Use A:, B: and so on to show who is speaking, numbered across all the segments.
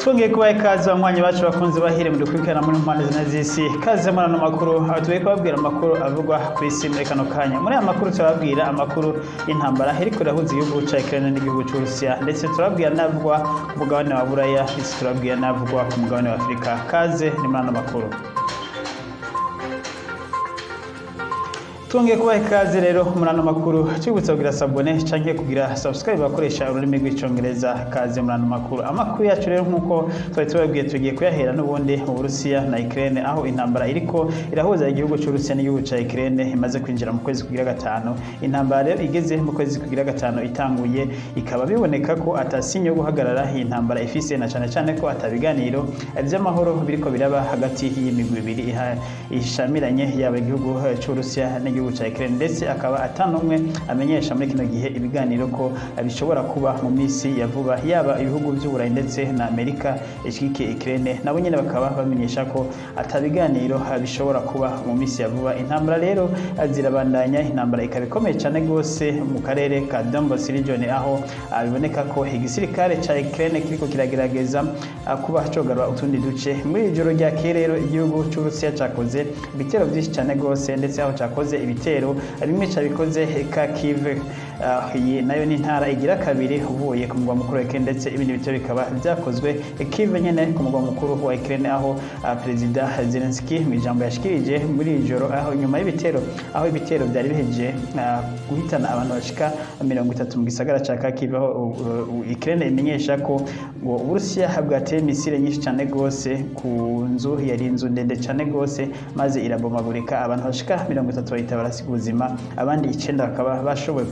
A: Twongeye kubaha ikaze, banywanyi bacu, bakunze bahire mu dukurikirana muri mpande zine z'isi. Kaze muri ano makuru, aho tugiye kubabwira amakuru avugwa ku isi muri kano kanya. Muri aya makuru turababwira amakuru y'intambara iriko irahuza igihugu ca Ukraine n'igihugu c'Uburusiya, ndetse turababwira n'avugwa ku mugabane wa Buraya, ndetse turababwira n'avugwa ku mugabane wa Afurika. Kaze ni muri ano makuru. Twongeye kubaha ikaze rero muri ano makuru, tubibutsa kugira s'abonner canke kugira subscribe bakoresha ururimi rw'Icongereza. Kaze muri ano makuru. Amakuru yacu rero, nk'uko twari tubabwiye, tugiye kuyahera n'ubundi mu Burusiya na Ukraine, aho intambara iriko irahuza igihugu c'Uburusiya n'igihugu ca Ukraine imaze kwinjira mu kwezi kugira gatanu. Intambara rero igeze mu kwezi kugira gatanu itanguye, ikaba biboneka ko ata signe yo guhagarara iyi ntambara ifise, na cane cane ko ata biganiro vy'amahoro biriko biraba hagati y'imigwi ibiri ishamiranye, yaba igihugu c'Uburusiya n'igihugu ca Ukraine, ndetse akaba atanumwe amenyesha muri kino gihe ibiganiro ko bishobora kuba mu minsi ya vuba. Yaba ibihugu vy'Uburayi ndetse na Amerika ishigikiye Ukraine, nabo nyene bakaba bamenyesha ko ata biganiro bishobora kuba mu minsi ya vuba. Intambara rero zirabandanya, intambara ikaba ikomeye cane gose mu karere ka Donbas region, aho biboneka ko igisirikare ca Ukraine kiriko kiragerageza kuba cogarura utundi duce. Muri iri joro ryakeye rero, igihugu c'Uburusiya cakoze ibitero vyinshi cane gose, ndetse aho cakoze ibitero bimwe cabikoze Kharkiv, iyi nayo ni intara igira kabiri uvuye ku mugwa mukuru wa Ukraine, ndetse ibindi bitero bikaba vyakozwe Kiev nyene, ku mugwa mukuru wa Ukraine, aho Perezida Zelensky mu ijambo yashikirije muri iri joro, aho nyuma y'ibitero, aho ibitero vyari bihejeje guhitana abantu bashika 30 mu gisagara ca Kharkiv, aho Ukraine imenyesha ko ngo Uburusiya bwateye misile nyinshi cane gose ku nzu yari inzu ndende cane gose, maze irabomagurika, abantu bashika 30 bahita barasiga ubuzima, abandi icenda bakaba bashoboye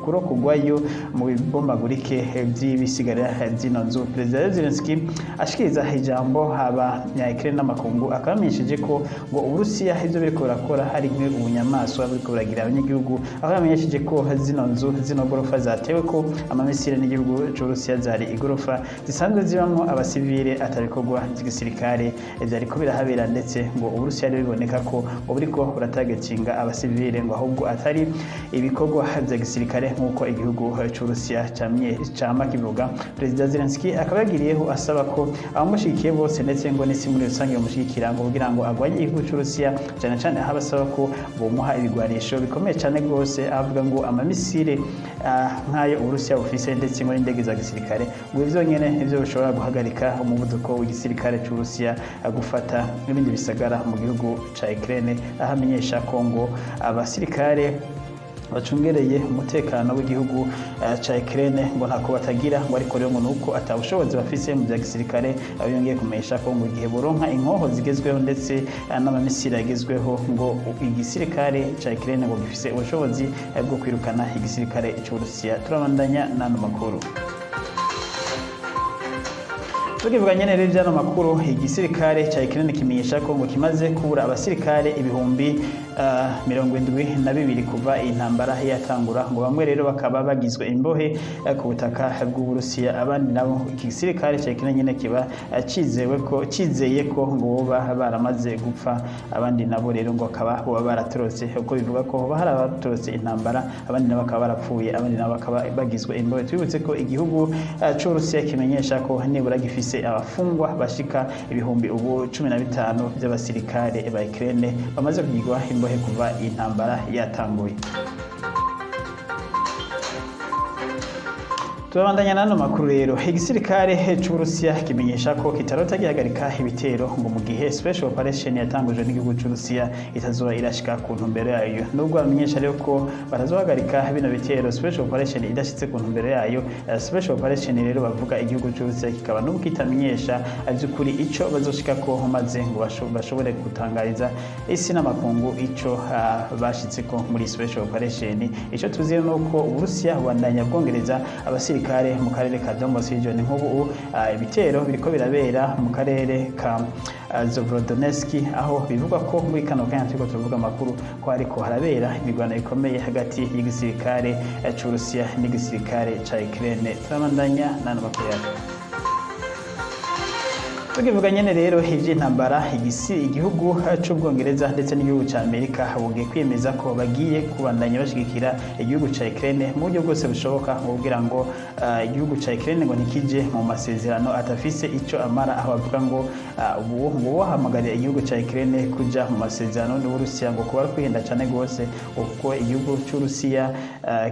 A: kurokogwayo mu bibomagurike vy'ibisigarira vy'ino nzu. Perezida Zelensky ashikiriza ijambo haba Ukraine n'amakungu, akaba yamenyesheje ko ngo Uburusiya ivyo biriko burakora ari nk'ubunyamaswa buriko buragira abanyagihugu, aho yamenyesheje ko zino nzu, zino gorofa zatewe ko amamisire n'igihugu c'Uburusiya zari igorofa zisanzwe zibamwo abasivile, atabikorwa vy'igisirikare vyariko birahabera, ndetse ngo Uburusiya rero biboneka ko ngo buriko buratagetinga abasivile, ngo ahubwo atari ibikorwa vya gisirikare nk'uko igihugu c'Uburusiya camye cama kivuga. Perezida Zelensky akaba yagiriyeho asaba ko abamushigikiye bose, ndetse ngo n'isi muri rusange bamushigikira, ngo kugira ngo agwanye igihugu c'Uburusiya, cane cane aho abasaba ko bomuha ibigwanisho bikomeye cane gose, avuga ngo amamisire nk'ayo Uburusiya bufise, ndetse ngo n'indege za gisirikare, ngo ivyo nyene nivyo bishobora guhagarika umuvuduko w'igisirikare c'Uburusiya gufata n'ibindi bisagara mu gihugu ca Ukraine, aho amenyesha ko ngo abasirikare bacungereye umutekano w'igihugu ca Ukraine ngo ntako batagira, ngo ariko rero ngo nuko ata bushobozi bafise mu vya gisirikare. Aho yongeye kumenyesha ko ngo igihe boronka inkoho zigezweho ndetse n'amamisiri agezweho, ngo igisirikare ca Ukraine ngo gifise ubushobozi bwo kwirukana igisirikare c'Uburusiya. Turabandanya n'ano makuru. Tukivuga nyene rero ivy'ano makuru, igisirikare ca Ukraine kimenyesha ko ngo kimaze kubura abasirikare ibihumbi 72 kuva intambara yatangura, ngo bamwe rero bakaba bagizwe imbohe ku butaka bw'Uburusiya, abandi nabo igisirikare ca Ukraine nyene kiba cizewe ko cizeye ko ngo boba baramaze gupfa, abandi nabo rero ngo bakaba boba baratorotse, uko bivuga ko hoba hari abatorotse intambara, abandi nabo bakaba barapfuye, abandi nabo bakaba bagizwe imbohe. Twibutse ko igihugu c'Uburusiya kimenyesha ko nibura gifise abafungwa bashika ibihumbi ubu 15 by'abasirikare ba Ukraine bamaze kugirwa imbohe kuva intambara yatanguye. Turabandanya n'ano makuru rero. Igisirikare c'Uburusiya kimenyesha ko kitarota gihagarika ibitero ngo mu gihe special operation yatangujwe n'igihugu c'Uburusiya itazoba irashika ku ntumbero yayo. Nubwo bamenyesha rero ko batazohagarika bino bitero special operation idashitse ku ntumbero yayo, special operation rero bavuga igihugu c'Uburusiya kikaba n'ubu kitamenyesha vy'ukuri ico bazoshikako, maze ngo bashobore gutangariza isi n'amakungu ico bashitseko muri special operation. Ico tuzi nuko Uburusiya bubandanya bwongereza abasirikare mu karere ka Donbas region. Nk'ubu ibitero biriko birabera mu karere ka Zovrodonetsk, aho bivugwa ko muri kano kanya turiko turavuga amakuru ko hariko harabera imirwano ikomeye hagati y'igisirikare c'Uburusiya n'igisirikare ca Ukraine. Turabandanya n'ano makuru yacu. Tukivuga nyene rero ivy'intambara, igihugu c'Ubwongereza ndetse n'igihugu ca Amerika bugiye kwiyemeza ko bagiye kubandanya bashigikira igihugu ca Ukraine mu buryo bwose bushoboka, ngo kugira ngo igihugu ca Ukraine ngo ntikije mu masezerano atafise ico amara, aho bavuga ngo ubu ngo bohamagarira igihugu ca Ukraine kuja mu masezerano n'Uburusiya ngo kuba ari kwihenda cane gose, kuko igihugu c'Uburusiya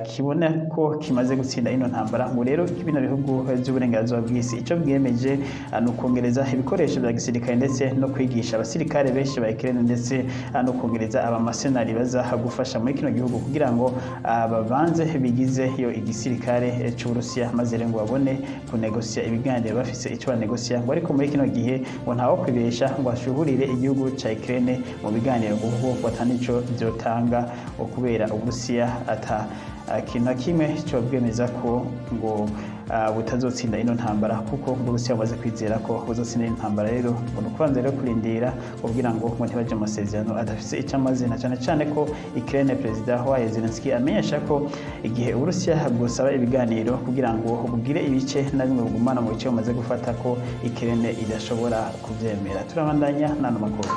A: kibona ko kimaze gutsinda ino ntambara. Ngo rero bino bihugu vy'uburengerazuba bw'isi ico bwiyemeje ni ukongereza ibikoresho vya gisirikare, ndetse no kwigisha abasirikare benshi ba Ukraine, ndetse no kongereza abamasenari baza gufasha muri kino gihugu, kugira ngo babanze bigize yo igisirikare c'Uburusiya, maze rero ngo babone kunegosiya ibiganiro bafise ico banegosiya. Ngo ariko muri kino gihe ngo ntawo kwibesha ngo ashuhurire igihugu ca Ukraine mu biganiro, ngo kuko atanico vyotanga, ngo kubera Uburusiya ata kintu na kimwe cyo bwemeza ko ngo butazotsinda ino ntambara, kuko Uburusiya bumaze kwizera ko buzotsinda ino ntambara. Rero ngo ni ukubanza rero kurindira kugira ngo ntibaje mu masezerano adafise icyo amaze, na cyane cyane ko Ukraine, perezida wayo Zelensky, amenyesha ko igihe Uburusiya bwosaba ibiganiro kugira ngo bugire ibice na bimwe bugumana mu bice bumaze gufata, ko Ukraine idashobora kuvyemera. Turabandanya n'ano makuru.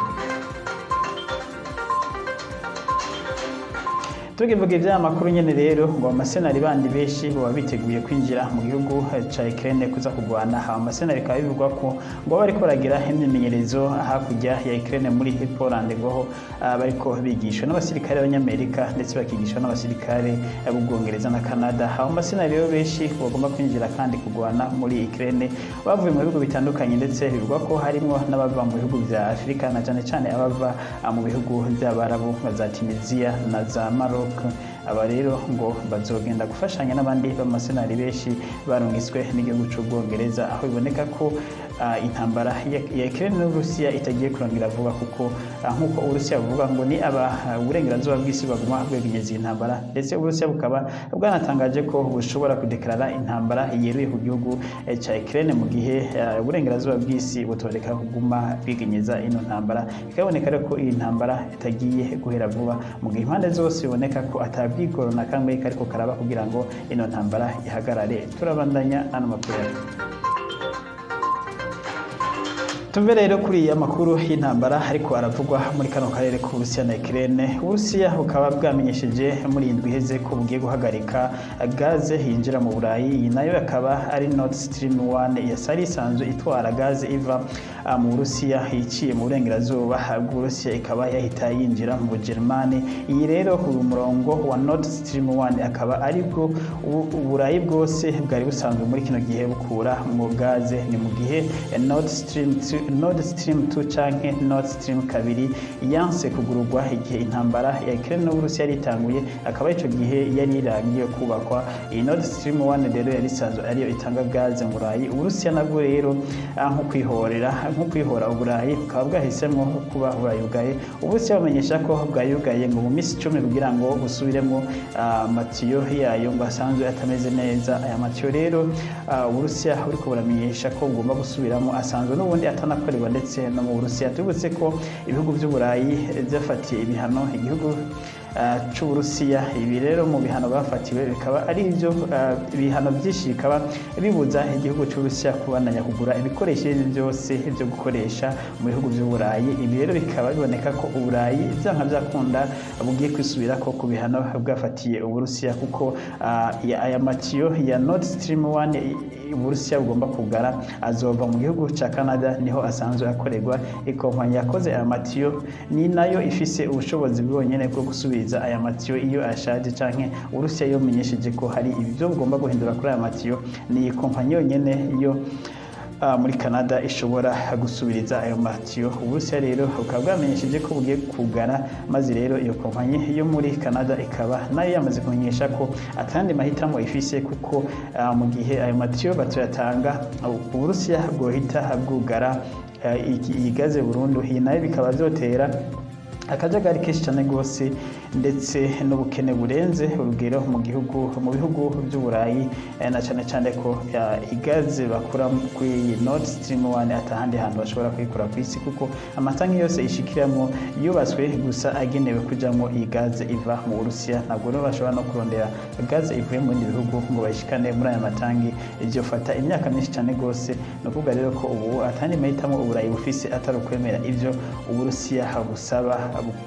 A: Tukivuga ivy'aya makuru nyene rero, ngo amasenari bandi benshi baba biteguye kwinjira mu gihugu ca Ukraine kuza kugwana. Amasenari bikaba bivugwa ko ngo bariko baragira imyimenyerezo hakurya ya Ukraine muri Poland, ngo aho bariko bigishwa n'abasirikare b'Abanyamerika, ndetse bakigishwa n'abasirikare b'Ubwongereza na Canada. Abo masenari rero benshi bagomba kwinjira kandi kugwana muri Ukraine bavuye mu bihugu bitandukanye, ndetse bivugwa ko harimwo n'abava mu bihugu vya Afurika, na cane cane abava mu bihugu vy'Abarabu nka za Tunisia na za Maroc. Aba rero ngo bazogenda gufashanya n'abandi b'amasenari benshi barungiswe n'igihugu c'Ubwongereza, aho biboneka ko intambara ya Ukraine n'Uburusiya itagiye kurangira vuba, kuko nk'uko Uburusiya buvuga ngo ni aba uburengerazuba bw'isi baguma bwegenyeza iyi ntambara, ndetse Uburusiya bukaba bwanatangaje ko bushobora kudekarara intambara yeruye ku gihugu ca Ukraine mu gihe uburengerazuba bw'isi butoreka kuguma bwegenyeza ino ntambara. Bikaboneka rero ko iyi ntambara itagiye guhera vuba, mu gihe impande zose biboneka ko atabwigoro na kamwe kariko karaba kugira ngo ino ntambara ihagarare. Turabandanya n'ano makuru yacu. Tuve rero kuri iya makuru y'intambara ariko aravugwa muri kano karere k'Uburusiya na Ukraine. Uburusiya bukaba bwamenyesheje muri iyi ndwi iheze ko bugiye guhagarika gaze yinjira mu Burayi. Iyi nayo akaba ari Nord Stream 1 yasari isanzwe itwara gaze iva mu Burusiya iciye mu burengerazuba bw'Uburusiya, ikaba yahita yinjira mu Bujerumani. Iyi rero ku murongo wa Nord Stream 1 akaba aribwo Uburayi bwose bwari busanzwe muri kino gihe bukura mu gaze. Ni mu gihe Nord Stream 2, Nord Stream 2 canke Nord Stream 2 yanse kugururwa igihe intambara ya Ukraine n'Uburusiya yari itanguye, akaba ico gihe yari irangiye kubakwa. Iyi Nord Stream 1 rero yari isanzwe ariyo itanga gaze mu Burayi. Uburusiya nabwo rero nko kwihorera, nko kwihora Uburayi, bukaba bwahisemwo kuba burayugaye. Uburusiya bumenyesha ko bwayugaye ngo mu minsi 10 kugira ngo busubiremo amatiyo yayo ngo asanzwe atameze neza. Aya matiyo rero Uburusiya buriko buramenyesha ko bugomba gusubiramo asanzwe n'ubundi atanakorerwa ndetse no mu Burusiya. Tubibutse ko ibihugu vy'Uburayi vyafatiye ibihano igihugu c'Uburusiya. Ibi rero mu bihano bafatiwe bikaba ari ivyo ibihano vyinshi, bikaba bibuza igihugu c'Uburusiya kubandanya kugura ibikoresho ivyo byose vyo gukoresha mu bihugu vy'Uburayi. Ibi rero bikaba biboneka ko Uburayi vyanka vyakunda bugiye kwisubirako ku bihano bwafatiye Uburusiya, kuko aya matiyo ya Nord Stream 1 Uburusiya bugomba kugara azova mu gihugu ca Canada, niho asanzwe akorerwa. Ikompanyi yakoze aya matiyo ni nayo ifise ubushobozi bwonyene bwo gusubiza aya matiyo iyo ashaje, canke Uburusiya yomenyesheje ko hari ibyo bugomba guhindura kuri aya matiyo, ni ikompanyi yonyene yo muri Canada ishobora gusubiriza ayo matiyo. Uburusiya rero bukaba bwamenyesheje ko bugiye kugara, maze rero iyo kompanyi yo muri Canada ikaba nayo yamaze kumenyesha ko atandi mahitamo ifise, kuko mu gihe ayo matiyo batoyatanga, Uburusiya bwohita bwugara iyi gaze burundu. Iyi nayo bikaba vyotera Akajagari kenshi cyane rwose, ndetse n'ubukene burenze urugero mu gihugu, mu bihugu by'Uburayi, na cyane cyane ko igaze bakura kuri iyi Nord Stream 1 atahandi hantu bashobora kuyikura ku isi, kuko amatanki yose ishikiramo yubatswe gusa agenewe kujamo iyi gaze iva mu Burusiya. Ntabwo rero bashobora no kurondera gaze ivuye mu bindi bihugu ngo bayishikane muri aya matangi, fata imyaka myinshi cyane rwose. Ni ukuvuga rero ko ubu atandi mahitamo Uburayi bufise atari ukwemera ibyo Uburusiya busaba,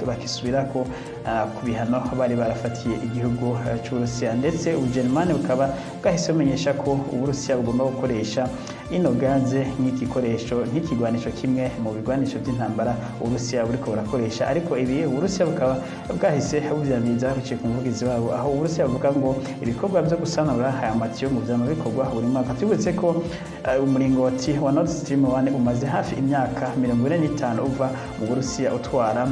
A: bakisubirako ku bihano bari barafatiye igihugu c'Uburusiya. Ndetse Ubujerumani bukaba bwahise bumenyesha ko Uburusiya bugomba gukoresha ino gaze nk'igikoresho, nk'ikigwanisho kimwe mu bigwanisho by'intambara Uburusiya buriko burakoresha. Ariko ibi Uburusiya bukaba bwahise buvyamiriza biciye ku muvugizi wabo, aho Uburusiya buvuga ngo ibikorwa byo gusanura aya matiyo mu vyama bikorwa buri mwaka. Tubibutse ko umuringoti wa Nord Stream 1 umaze hafi imyaka 45 uva mu Burusiya utwara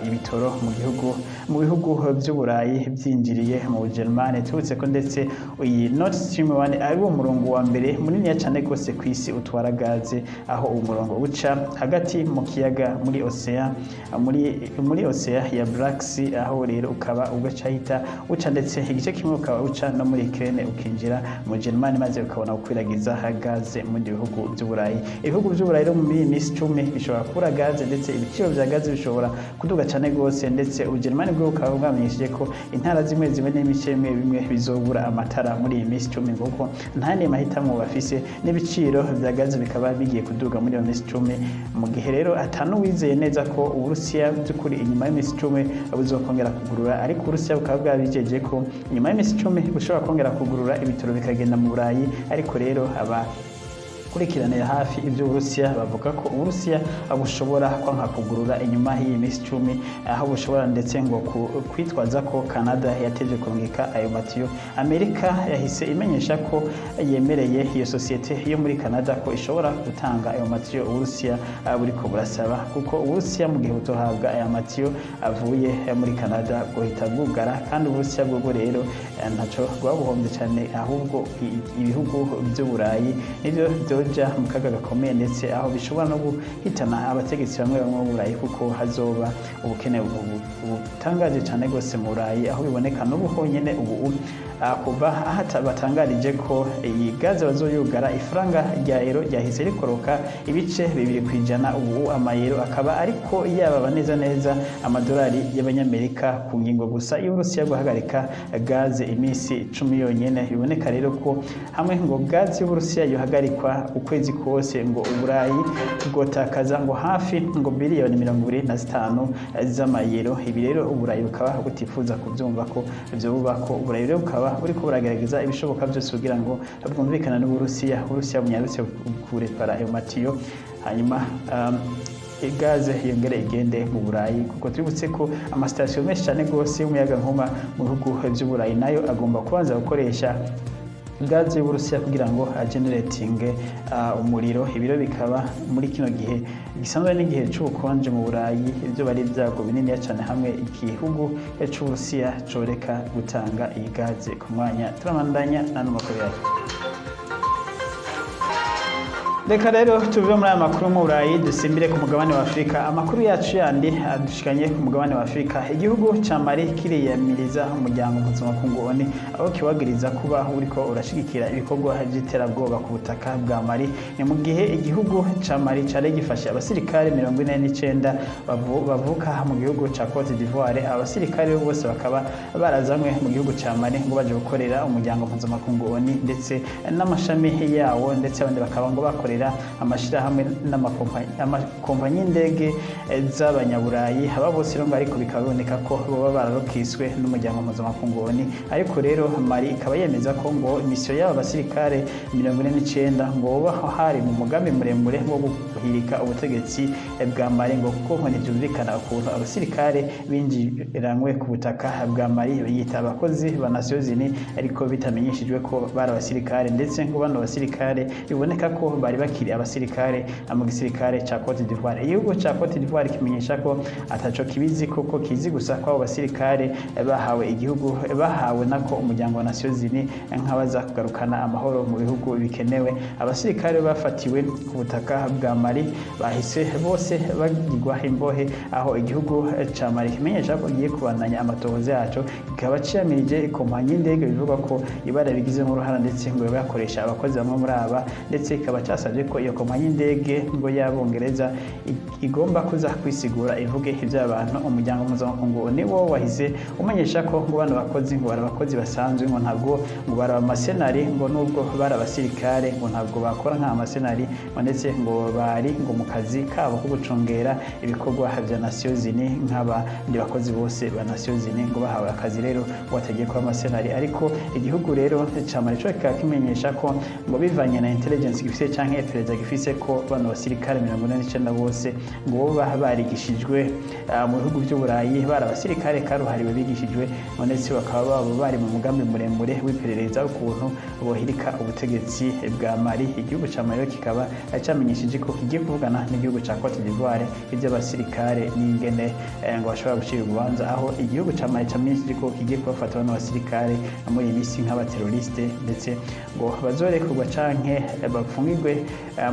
A: ibitoro mu gihugu, mu bihugu by'Uburayi, byinjiriye mu Bujerumani. Tubutse ko ndetse iyi Nord Stream 1 ari wo murongo wa mbere munini cyane rwose ku isi utwara gaze, aho uwo murongo uca hagati mu kiyaga, muri ocean, muri ocean ya Black Sea, aho rero ukaba ugaca hita uca, ndetse igice kimwe ukaba uca no muri Ukraine, ukinjira mu Germany, maze ukabona gukwiragiza gaze mu bihugu by'Uburayi. Ibihugu by'Uburayi rero muri iyi minsi 10 bishobora kubura gaze, ndetse ibiciro bya gaze bishobora kuduga cyane rwose. Ndetse Ubujerumani bwo bukaba bwamenyesheje ko intara zimwe zimwe n'ibice bimwe bimwe bizobura amatara muri iyi minsi 10, kuko nta yandi mahitamo bafise, n'ibiciro bya gaze bikaba bigiye kuduga muri iyo minsi 10. Mu gihe rero atanuwizeye neza ko Uburusiya by'ukuri inyuma y'iminsi 10 buzokongera kugurura, ariko Uburusiya bukaba bwabijeje ko inyuma y'iminsi 10 bushobora kongera kugurura, ibitoro bikagenda mu Burayi. Ariko rero aba kurikiranira hafi iby'Uburusiya bavuga ko Uburusiya bushobora kwanka kugurura inyuma y'iyi minsi 10, aho bushobora ndetse ngo kwitwaza ko Canada yateje kurungika ayo matiyo. Amerika yahise imenyesha ko yemereye iyo sosiyete yo muri Canada ko ishobora gutanga ayo matiyo Uburusiya buriko burasaba, kuko Uburusiya mu gihe butohabwa aya matiyo avuye muri Canada bwohita bwugara. Kandi Uburusiya bwobwo rero ntaco rwabuhombye cyane, ahubwo ibihugu by'Uburayi nivyo byoja mu kaga gakomeye, ndetse aho bishobora no guhitana abategetsi bamwe bamwe mu Burayi, kuko hazoba ubukene butangaje cyane rwose mu Burayi, aho biboneka n'ubu honyine ubu kuva aho batangarije ko iyi gaze bazoyugara, ifaranga rya euro ryahise rikoroka ibice 2%. Ubu amayero akaba ariko yababa neza neza amadolari y'abanyamerika, ku ngingo gusa y'Uburusiya guhagarika gaze iminsi 10 yonyene. Biboneka rero ko hamwe ngo gaze y'Uburusiya yohagarikwa ukwezi kose, ngo Uburayi bwotakaza ngo hafi ngo biliyoni 25 z'amayero. Ibi rero Uburayi bukaba butifuza kubyumva ko ivyo buba ko. Uburayi rero bukaba buriko buragerageza ibishoboka byose kugira ngo bwumvikane n'Uburusiya, Uburusiya bunyarutse kurepara ayo matiyo, hanyuma gaze yongere igende mu Burayi, kuko tubibutse ko amasitasiyo menshi cyane rwose y'umuyagankuba mu bihugu by'Uburayi nayo agomba kubanza gukoresha gaze y'Uburusiya kugira ngo ageneratinge umuriro. Ibiro bikaba muri kino gihe gisanzwe n'igihe c'ubukonje mu Burayi, ibyo bari ibyago binini cyane hamwe igihugu c'Uburusiya coreka gutanga iyi gaze ku mwanya. Turabandanya n'ano makuru yacu. Reka rero tuve muri aya makuru mu Burayi, dusimbire ku mugabane wa Afurika. Amakuru yacu yandi adushikanye ku mugabane wa Afurika. Igihugu ca Mali kiriyamiriza umuryango mpuzamakungu ONU, aho kiwagiriza kuba uriko urashigikira ibikorwa vy'iterabwoba ku butaka bwa Mali. Ni mu gihe igihugu ca Mali cari gifashe abasirikare 49 bavuka mu gihugu ca Cote d'Ivoire. Abasirikare bose bakaba barazanywe mu gihugu ca Mali ngo baje gukorera umuryango mpuzamakungu ONU ndetse n'amashami yawo, ndetse abandi bakaba ngo bakorera amashirahamwe n'amakompanyi y'indege z'abanyaburayi. Aba bose rero ngo ariko bikaba biboneka ko baba bararokiswe n'umuryango mpuzamakungu ONU. Ariko rero Mali ikaba yemeza ko ngo misiyo y'aba basirikare 49 ngo boba hari mu mugambi muremure wo guhirika ubutegetsi bwa Mali, ngo kuko ngo ntivyumvikana ukuntu abasirikare binjiranywe ku butaka bwa Mali biyita abakozi ba Nations Unies, ariko bitamenyeshejwe ko bari abasirikare. Ndetse ngo bano basirikare biboneka ko bari bakiri abasirikare mu gisirikare ca Cote d'Ivoire. Igihugu ca Cote d'Ivoire kimenyesha ko ataco kibizi, kuko kizi gusa ko abo basirikare bahawe igihugu, bahawe nako umuryango wa Nations Unies nk'abaza kugarukana amahoro mu bihugu bikenewe. Abasirikare bafatiwe ku butaka bwa Mali bahise bose bagirwa imbohe, aho igihugu ca Mali kimenyesha ko giye kubandanya amatohoza yaco, kikaba ciyamirije ikompanyi y'indege bivugwa ko ibara bigizemo uruhara, ndetse ngo bakoresha abakozi bamwe muri aba, ndetse kikaba casavye ko iyo kompanyi y'indege ngo y'Abongereza igomba kuza kwisigura, ivuge ivy'abantu. Umuryango mpuzamakungu niwo wahise umenyesha ko ngo bano bakozi ngo bari abakozi basanzwe, ngo ntabwo ngo bari abamasenari, ngo nubwo bari abasirikare ngo ntabwo bakora nk'amasenari, ngo ndetse ngo bari ngo mu kazi kabo ko gucungera ibikorwa vya Nations Unies nk'abandi bakozi bose ba Nations Unies, ngo bahawe akazi rero ngo batagiye kuba amasenari. Ariko igihugu rero ca Mali co kikaba kimenyesha ko ngo bivanye na intelligence gifise canke iperereza gifise, ko bano basirikare 49 bose ngo boba barigishijwe mu bihugu vy'Uburayi, bari abasirikare karuhariwe bigishijwe, ngo ndetse bakaba baba bari mu mugambi muremure w'iperereza ukuntu bohirika ubutegetsi bwa Mali. Igihugu ca Mali kikaba camenyesheje ko kigiye kuvugana n'igihugu ca Cote d'Ivoire ivy'abasirikare n'ingene ngo bashobora gucira urubanza, aho igihugu ca Mali camenyesheje ko kigiye kubafata bano basirikare muri iyi misi nk'abateroriste, ndetse ngo bazorekurwa canke bapfungirwe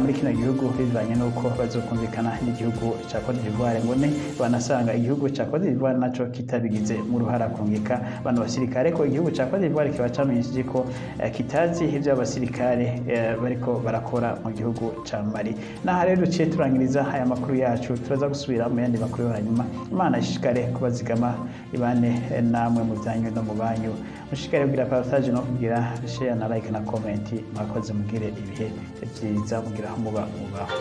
A: muri kino gihugu bivanye n'uko bazokumvikana n'igihugu ca Cote d'Ivoire, ngo ne banasanga igihugu ca Cote d'Ivoire naco kitabigize mu ruhara kungika bano basirikare, ko igihugu ca Cote d'Ivoire kiba camenyesheje ko kitazi ivyo abasirikare bariko barakora mu gihugu ca Mali. Naha rero duciye turangiriza aya makuru yacu. Turaza gusubira mu yandi makuru yo hanyuma. Imana ishishikare kubazigama, ibane namwe mu byanyu no mu banyu. Mushishikare kugira partage no kugira share na like na comment. Mwakoze, mugire ibihe byiza, mugira aho muba mubaho.